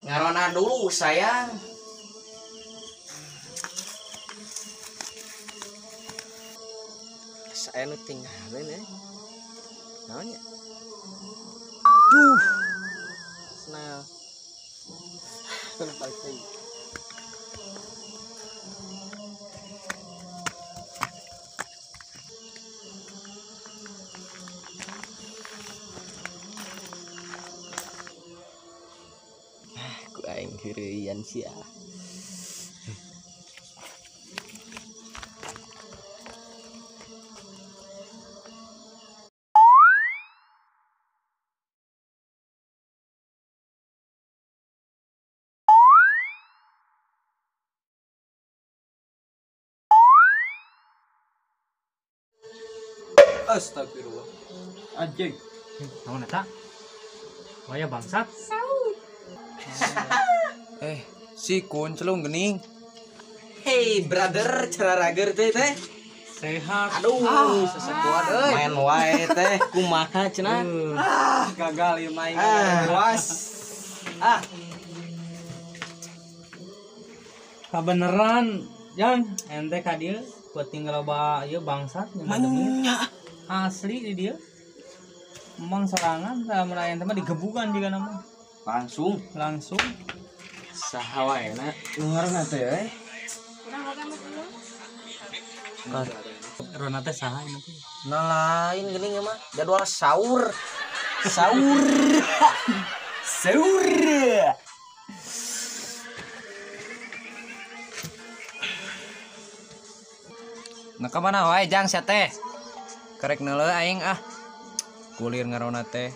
Ngarona dulu sayang. Saya nu tinggalin ya. Naon nya? Duh. Senal. Balik deui. Ku aing heureuyan sia. Astagfirullah. Anjing. Naon eta? Waya bangsat. Si kuncelung gening. Hey brother, cara rager teh teh. Sehat. Aduh, sesekuat euy. Main wae teh, kumaha cenah? Gagal ieu main. Was. Ah. Kabeneran, Jang, ente ka dieu penting loba ieu bangsat Manya. Asli di dia. Emang sorangan tah mun aya ente mah digebukan juga nama. Langsung Langsung. Saha wae na? Nu ngaranna teh euy. Rona teh saha ini teh? Nah lain geuning mah jadwal sahur. Sahur. Sahur. Nah ka mana wae jang sia teh? Karek neuleuh aing ah. Kulir ngarona teh.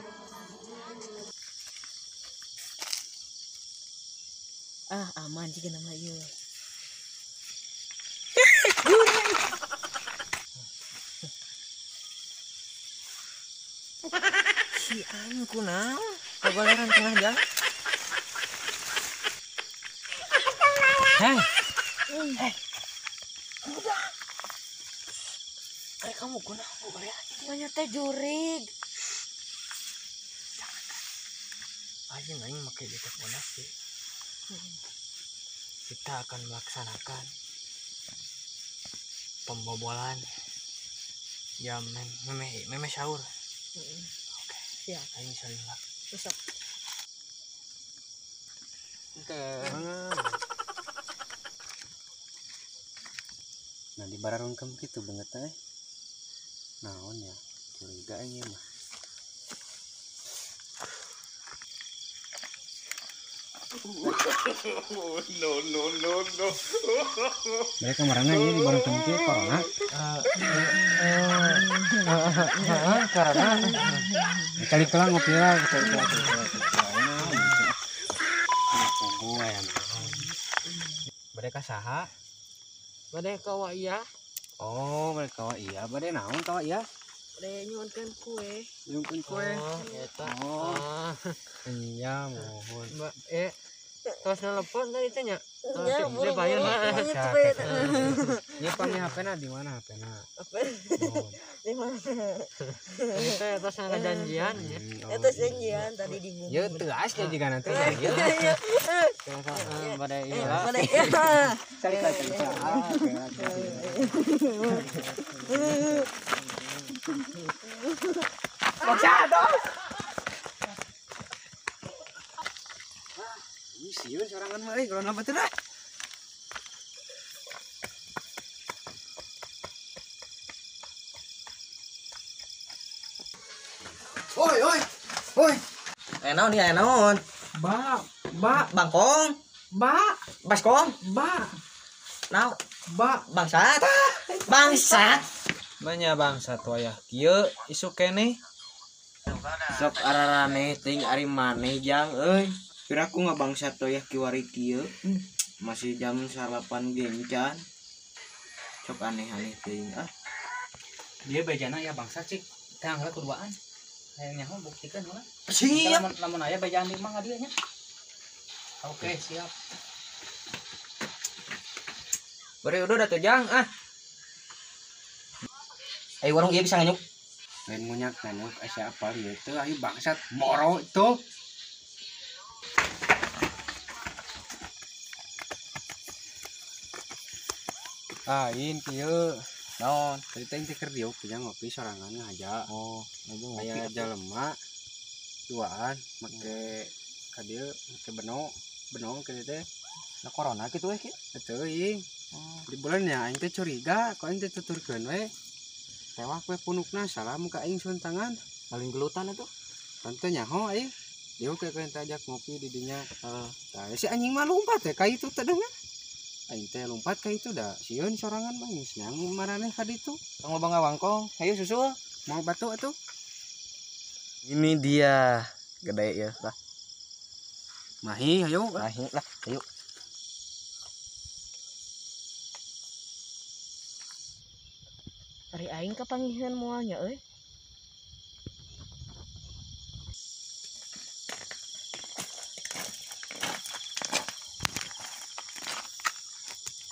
Ah, aman jika nama ieu. Si aing kunaon? Kagoleran tengah jalan. Heh, Eh. Udah. Karek kamu kunaon gogoleran? Manya teh jurig. Aing aing make jaket bonas sih. Kita akan melaksanakan pembobolan jam meme meme sahur. Oke. Siap. Aing salila. Besok. Oke. Nah di bararungkem kitu banget teh. Naon ya? Curiga aing mah. No, no, no, no. Mereka marana ieu di bararungkem kieu corona. Karena Cari kelang ngopi lah, cari kelang. Mereka saha? Bade kawa iya. Oh, mereka kawa iya. Bade naon kawa iya? Bade nyuhunkeun kue. Nyuhunkeun kue. Oh, eta. Oh. Iya, mohon. Mbak, tos nelpon tadi teh nya. Ya, Dia bayar buru-buru. Ieu pami HP-na di mana HP-na? Di mana? Teh tos ngajanjian ya. Itu janjian tadi di bumi. Ya teas nya juga nanti. Iya. Bade ieu lah. Bade iya. Cari cari cari. Ih, sieun sorangan mah euy, corona batur ah. Oi, oi. Oi. Naon ieu naon? Ba, ba, Bangkong, ba, baskom, ba, naon? ba. Bangsat. Bangsat. Manya bangsat wayah kieu isuk keneh. Sok araraneh ting ari maneh jang euy. Piraku ngabangsat wayah kiwari kieu. Masih jam sarapan gencan. Sok aneh-aneh teuing ah. Dia bejana ya bangsat cik. Teh angkat kuduaan. Hayang nyaho buktikeun heula. Siap. Lamun lamun aya bejaan di mah ka dieu nya. Oke, siap. Bari udah atuh jang ah. Ayo warung ieu bisa nganyuk. Lain munyak nanyuk asa apal ieu teh ayo bangsat moro tuh. Lain kieu. Naon? Tadi teh teh keur diuk nya ngopi sorangan ngaja. Oh, ngopi. Aya jelema duaan make ka dieu make beno, beno kieu teh. Na corona kitu we kieu. Teuing. Di bulan nya aing teh curiga, ku aing teh tuturkeun we. Tewak we punukna salah muka aing suun tangan. Paling gelutan atuh. Tante nyaho aing. Diuk we ku teh ajak ngopi di dinya. Tah si anjing mah lompat teh ka itu teh dengar. Aing teh lompat ka itu da sieun sorangan mah geus nyang maraneh ka ditu. Tong loba ngawangkong, hayu susul. Mau batu atuh. Ini dia gede ya lah. Mahi hayu. Mahi lah, hayu. Ari aing kapangihan moal nya euy.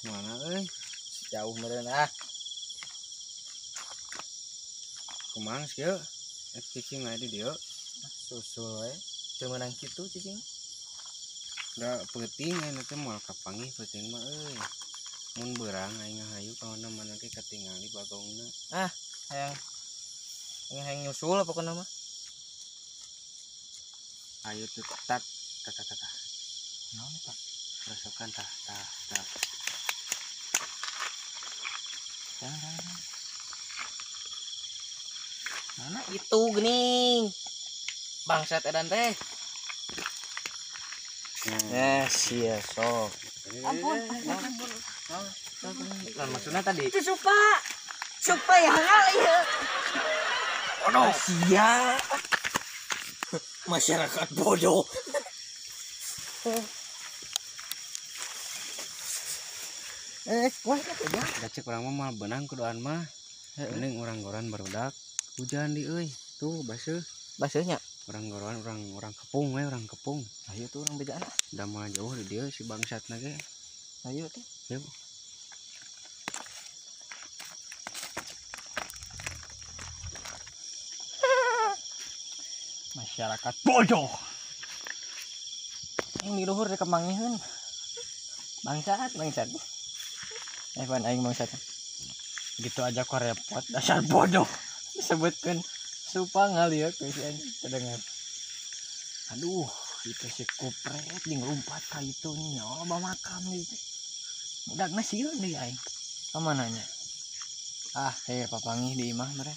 Mana euy? Jauh meureun ah. Kumaha kieu? Ek cicing aya di dieu. Susul we. Teu meunang kitu cicing. Da peuting ayeuna teh moal kapanggih peuting mah euy. Mun beurang aing hayu kawana mana ge katingali bagongna. Ah, hayang hayang nyusul pokona mah. Ayo tuh tat tat tat tat. Naon eta? Rasakan tah tah tah. Jangan. Mana itu gening? Bangsat edan teh. Nah, sia sok. Ampun, ampun. Nah, maksudnya tadi. Itu supa. Supa ya hangal ieu. Oh no. Sia. Masyarakat bodoh. Wah, da cek urang mah moal beunang kuduan mah. Mending urang goran barudak. Hujan di euy. Tuh baseuh. Baseuhnya. Urang goran urang kepung we, urang kepung. Ayo tuh urang bejaan. Da moal jauh di dieu si bangsatna ge. Ayo tuh. Yuk. Masyarakat bodoh. Yang di luhur rek mangihun. Bangsat, bangsat. Pan aing bangsat. Gitu aja kok repot, dasar bodoh. Disebutkeun supa ngalieu ku si anjing terdengar. Aduh, itu si kupret jeung lompat ka itu nya loba makam gitu. Budakna sieun deui aing. Ka mananya? Ah, hei papangih di imah mere.